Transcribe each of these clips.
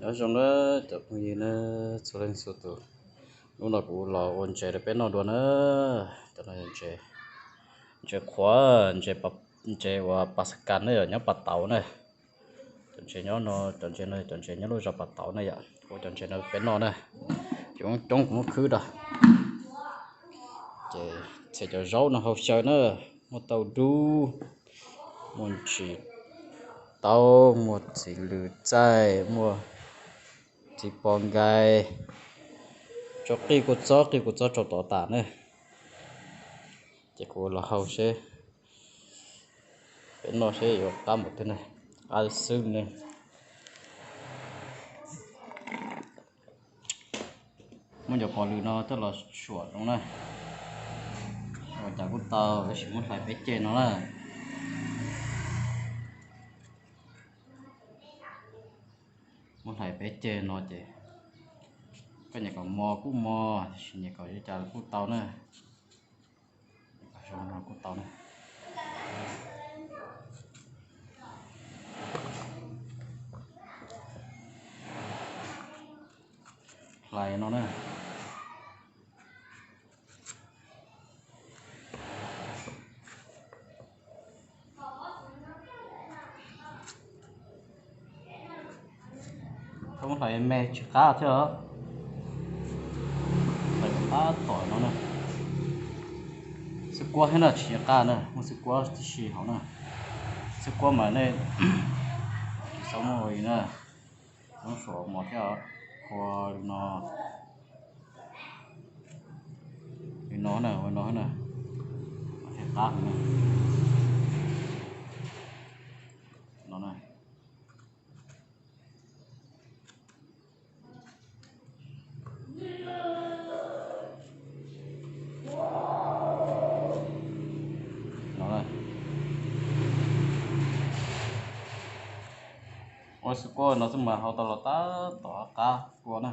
Nyob zoo na cov phooj ywg na, txhua leej txhua tus, hnub no kuv los ua ntses rau peb noj dua na. Cov no ntses, ntses qhuav, ntses, ntses uas pas kas na yom, nyob Pas Tauv na. Cov ntses nyob no, cov ntses no, cov ntses nyob lub zos Pas Tauv na yom, ua cov ntses no peb noj na. Coob coob kuv muab khwb rau. Ces txhia cov zaub no hau xyaw na, muaj tauj dub, muaj ntsis taub, muaj txiv lws txaij, muaj txiv pos nkais, tso qij kua txob, qij kua txob rau tod tas na. Ces kuv los hau seb, peb noj seb yuav qab npaum twg na, qab xwb ne. Muab cov pos lws no coj los suam zoo na, ua cas kuj tau, tab sis muab hlais peb ceg no na. Muab hlais peb ceg no ces koj nyiam kom mos kuj mos, tab sis nyiam kom li cas kuj tau na. Zoo no kuj tau na. Hlais no na. Tau muab hlais me tsis qab thiab os. Hlais qab tom no na. Xwb kuab thiab na, tsis qab na, muaj xwb kuab tib si hauv na. Xwb kuab mas nej tsis txhob muab ua li na. Txhob suam mos thiab, ua li no, li no na, ua li no na, thiaj qab heev na. No na. Ua xwb kuab no xwb mas hau tau los tab tom qab kua na.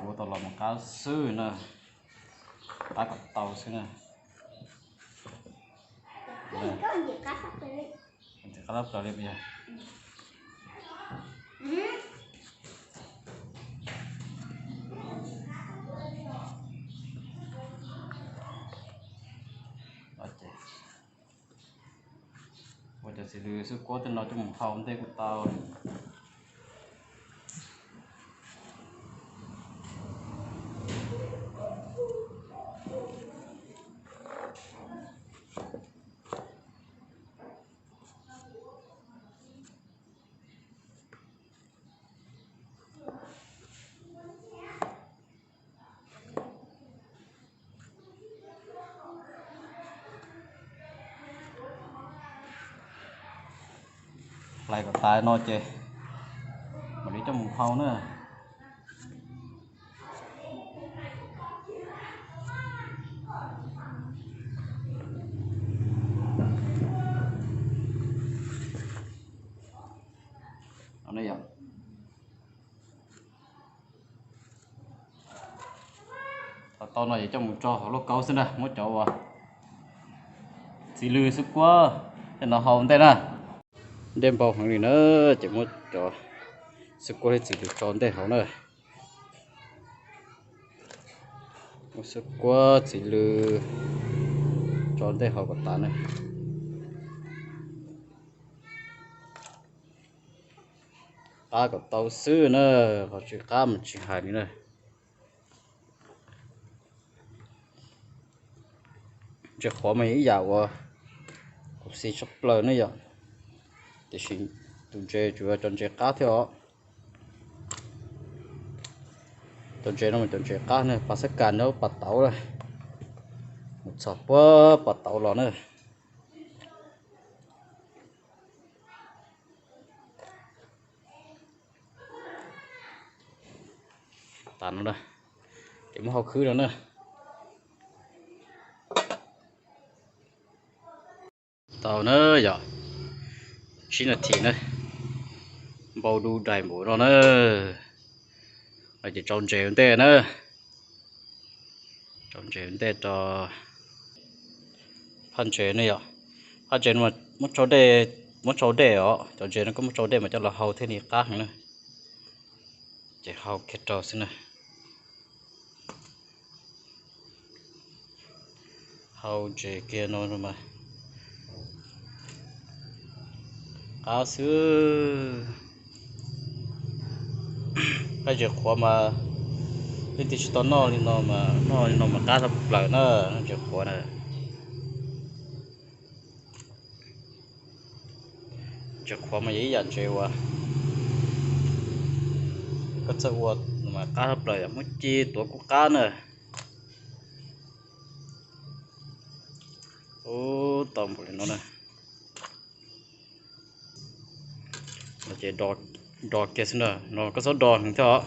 Kuv tau los mus qab xwb na, qab kom tau xwb na. Ntxim qab tshaj plaws li. Ua cov txiv lws xwb kuab tej no coj mus hau ntej kuj tau. Hlais kom tas no ces mam li coj mus hau na. Tau no ces coj mus tso hauv lauj kaub xwb na, muab cov uas txiv lws xwb kuab tej no hau ntej na. Ntej npau heev li na, ces muab cov xwb kuab thiab txiv lws tso ntej hauv na. Muab xwb kuab txiv lws tso ntej hauv kom tas na. Qab kom tau xwb na, qhov tsis qab mas tsis hais li na. Ntses qhuav mas ib yam uas khuv xim tshaj plaws ne yom, tiam sis tus ntses tsuas yog cov ntses qab thiab os. Cov ntses no mas cov ntses qab ne, pas xab kas nyob pas tauv na, mus txog puag pas tauv los na. Tas no na, ces muab hau khwb no na. Tau na yom, tsib nas this na, npau du dais npaum no na, ces tso ntses ua ntej na. Cov ntses ntej rau phab ntses ne yom. Phab ntses no muab tsau dej, muab tsau dej os. Cov ntses no koj muab tsau dej mas coj los hau thiaj li qab heev na. Ces hau kiag rau xwb na. Hau ntses kiag no mas qab xwb. Qab ntses qhuav mas leej twg tsis tau noj li no mas noj li no mas qab tshaj plaws na, ntses qhuav na. Ntses qhuav mas yog ib yam ntses uas koj txawj ua mas qab tshaj plaws, yog muab ci tuav kuj qab na. Ub, tau npaum li no na. No ces do kiag xwb na, no koj txhob do heev thiab os,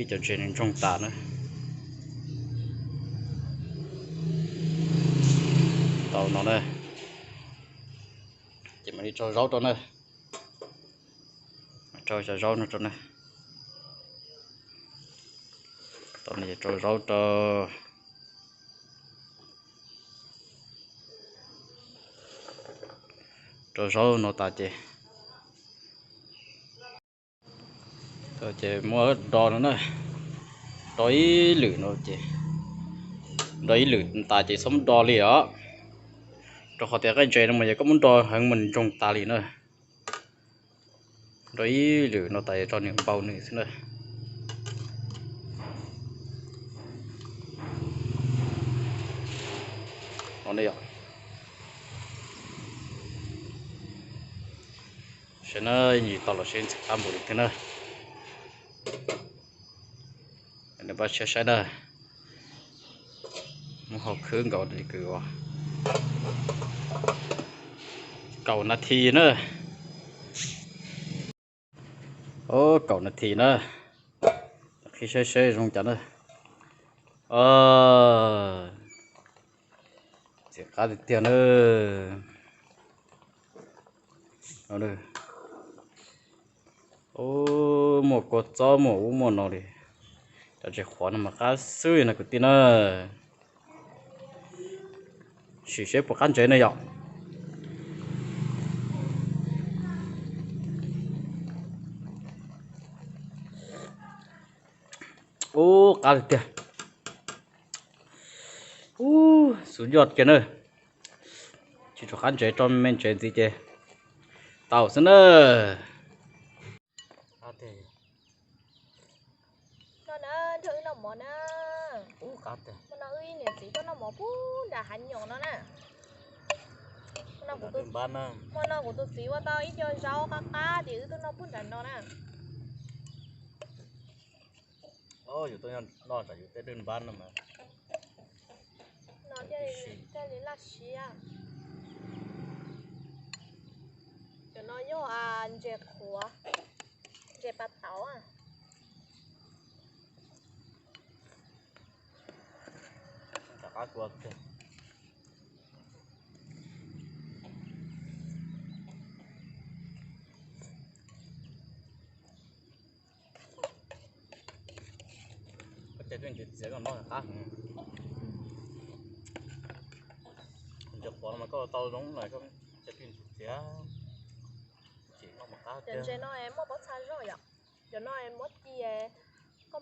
ib cov ntses nws ntsoog tas na. Tau no na, ces mam li tso zaub rau na. Tso cov zaub no rau na. Tau no ces tso zaub rau. Rau zaub no tas ces, ces muab do no na, do ib lwm no ces, do ib lwm tas ces txhob muab do li os, rau qhov tias qab ntses no mas yog koj muab do heev mas ntsoog tas li na. Do ib lwm no tas yog tso nws npau nws xwb na. No ne yom. Saib na, yeej tsis tau los seb ntxim qab npaum li thiab na. Nws pab siab saib na. Muab hau khwb nkaus li kws uas kaum nas this na. Kaum nas this na. Qhib saib seb zoo cas na. Ntxim qab tiag tiag na. Muaj kua txob muaj ub muaj no li. Cov ntses qhuav no mas qab xwb na kwv tij na. Sim seb puas qab ntses na yom. Ub, qab tiag tiag. Ub, xub yoj kiag na. Tsis tshua qab ntses, tso me ntses ntxiv ces tau xwb na. Noj na, nrog wb noj mov na. Hmo no wb niam txiv tuaj noj mov pub nram hav nyoos no na. Hmo no kuv tus txiv ua tau ib co zaub qab qab ces wb tuaj noj pub nram no na. Yus tuaj noj nram yus tej dwj npab no mas no thiaj li laj siab. Cov no yog ntses qhuav, ntses pas tauv. Koj cais twb ntxiv txiav koj noj qab heev. Ntses qhuav no mas koj tau zoo lawm, koj cais twb ntxiv txiav. Cov ntses no muaj pob txha zog yom. Cov no muab ci, koj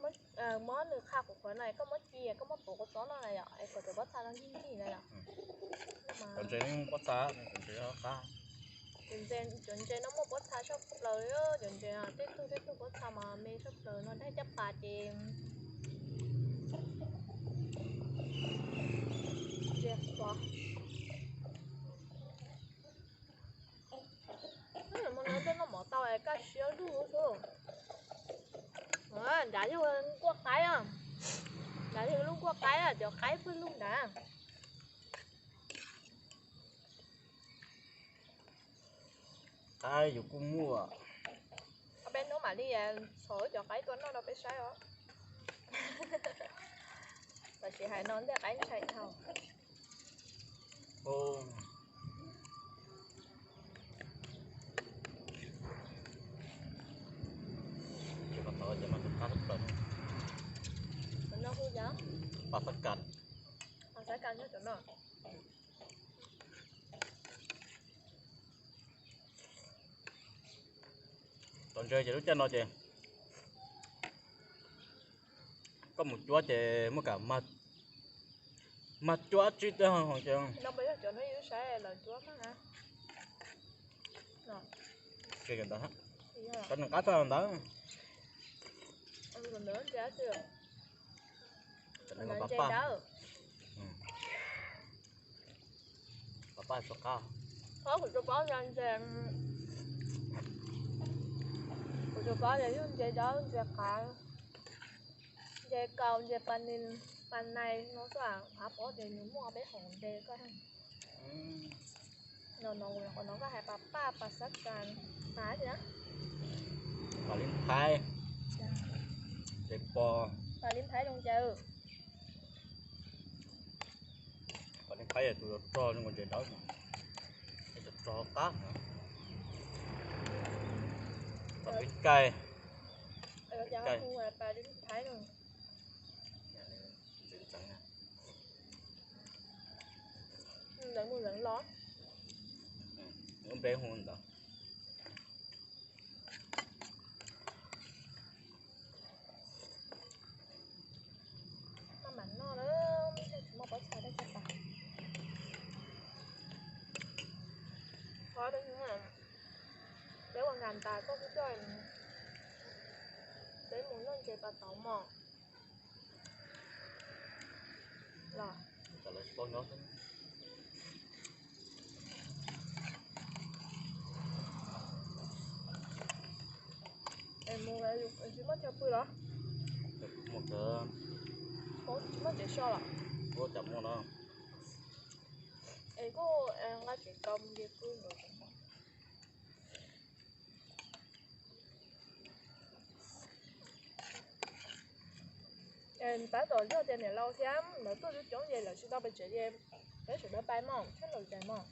muab nws qhaj qhuav qhuav no koj muab ci koj muab tuav kua txob no na yom, es kom cov pob txha no nkig nkig na yom. Cov ntses no muaj pob txha, cov ntses no muaj pob txha tshaj plaws, cov ntses tej tug tej tug pob txha mas me tshaj plaws no, daig caj pas ces ntses qhuav. Hmo no tuaj noj mov tau kaj siab lug xwb. Nrad yog nkuaj qaib, nrad yog lub nkuaj qaib, cov qaib pwg lug nrad. Qaib yus kuj muaj. Peb hnub mam li txhom cov qaib tuaj noj rau peb saib os. Tam sim hais no ntej qaib ntshai dhau. Ces mas qab tshaj plaws no. Hu yom. Pas xab kas. Pas xab kas nyob cov no. Tau ntses ces lub caij no ces koj mus cuab ces muaj kam mag cuab tsib teg ho ces. No pas yog cov no yus saib lawv cuab mag na. Tsis ntawd, cov nws qab txog ntawd. Pas paj, pas paj tsis qab. Qhov kuv tsuas paub ntses, kuv tsuas paub tias yog ntses dawb, ntses qav, ntses kaus, ntses pas nis, pas nais no xwb. Qhov paub tias nws muaj peb hom ntses ko. No, no, no koj hais pas paj, pas xab kas, pas li na, pas lib thaib, ntses pos, pas lib thaib zoo cas. Pas lib thaib yog tus rog zoo nkaus ntses dawb, tus rog qab. Pas lib kaij, pas lib thaib no. Ntxeev mus ntxeev los, lub npe hu ntawd. Koj mam noj lawm, tsis muaj pob txha dab tsi tas. Qhov peb ua nkas ntas koj kuj coj peb mus noj ntses pas tauv mog. Los, es mus tsis muaj chaw pw los? Tsis muaj tsev so los? Es kuj nqa tsev kaus mus nce pw ntawd. Tab tom yog tias niam laus thiab lawv tuaj coob coob ces lawv tsis tau pes tsev ces peb sawv daws pais mog, tsheb laus zais mog.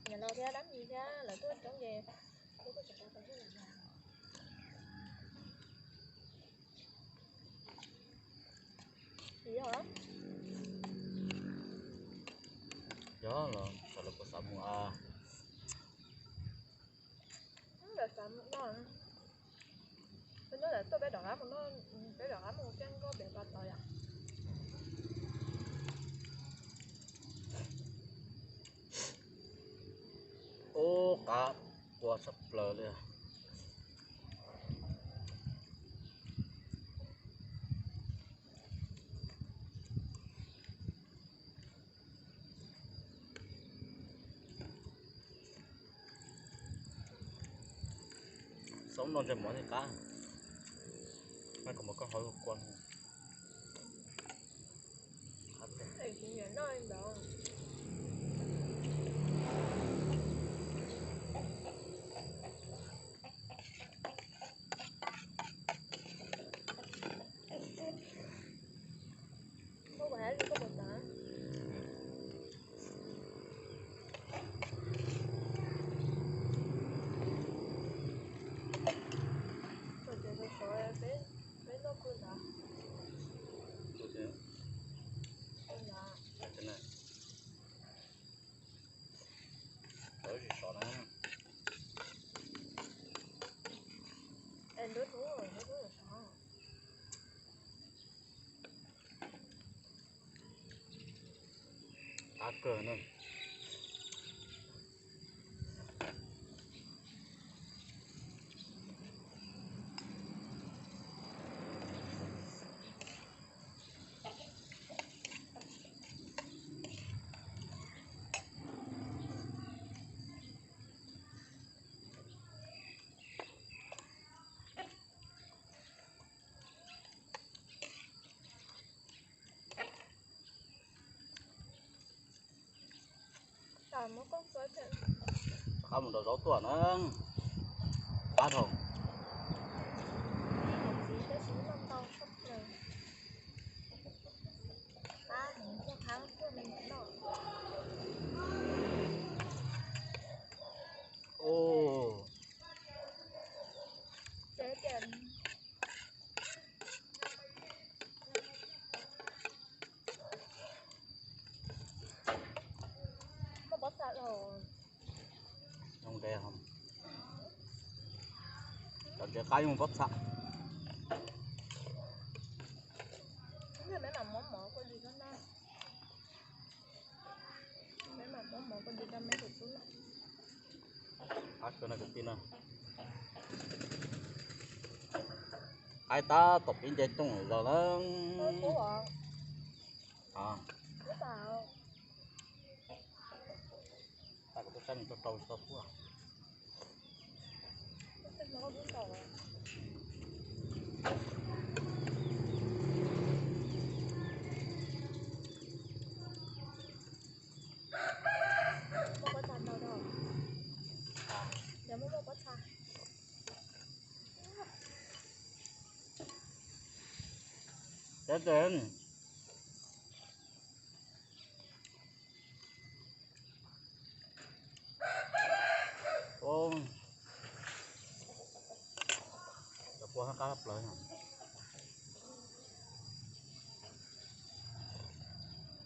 Niam laus thiab dab mis thiab lawv tuaj coob ces peb kuj tsis tau pes. Yog los, xav lawv puas xav mus a? Lawv xav mus no, peb hnub lawv tuaj peb rov qab mus no, peb rov qab mus kiab nkauj pem pas tod yom. Ub, qab qua tshaj plaws li. Xoob no ntses mov thiaj qab. Noj kom mov koj hov luag kua. Qab kawg na. Rov qab mus nrog zaub tuaj na. Qab dhau. Ub. Ces qab yuav mus pob txha. Qab kawg no kwv tij na. Qaib tab tom pib nce tooj zaus na. Kuv tuaj saib mus tau rau tsis tau pub. Muaj pob txha ntau, muaj muaj pob txha. Cov tes. Cov pua qab plaws.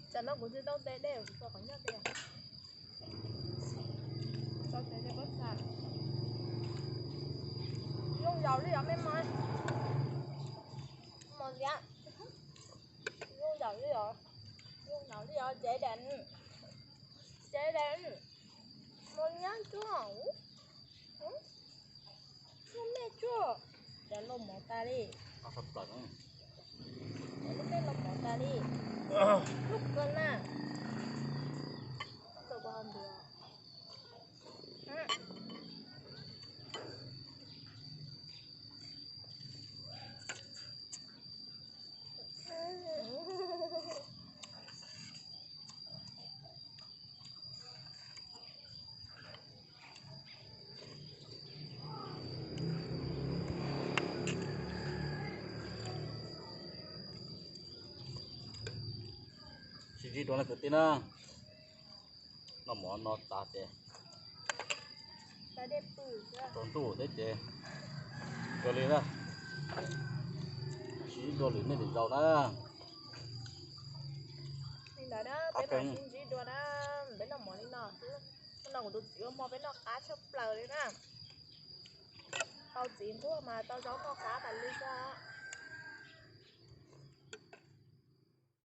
Tsam no kuv tsis tau tes dej, kuv tau qhov nyob tes. Tau tes dej pob txha. Yooj yim li os me mos. Mos liab. Yooj yim li os. Yooj yim li os, dễ đánh. Dễ đánh. Mos liab tsuag. Tsuag me tsuag. Cov loj mov tas li. Cov lub mej loj mov tas li. Lub kawg na. Sib ntsib dua na kwv tij na. Noj mov no tas ces tsaus ntuj thiab ces kawg li na. Sib ntsib dua lwm niaj lwm zaus na. Li ntawd na, peb mam sib ntsib dua na. Peb noj mov li no xwb. Hnub no kuv tus txiv ua hmo peb noj qab tshaj plaws li na. Tau txiv nquag mas tau zaub noj qab tas li xwb.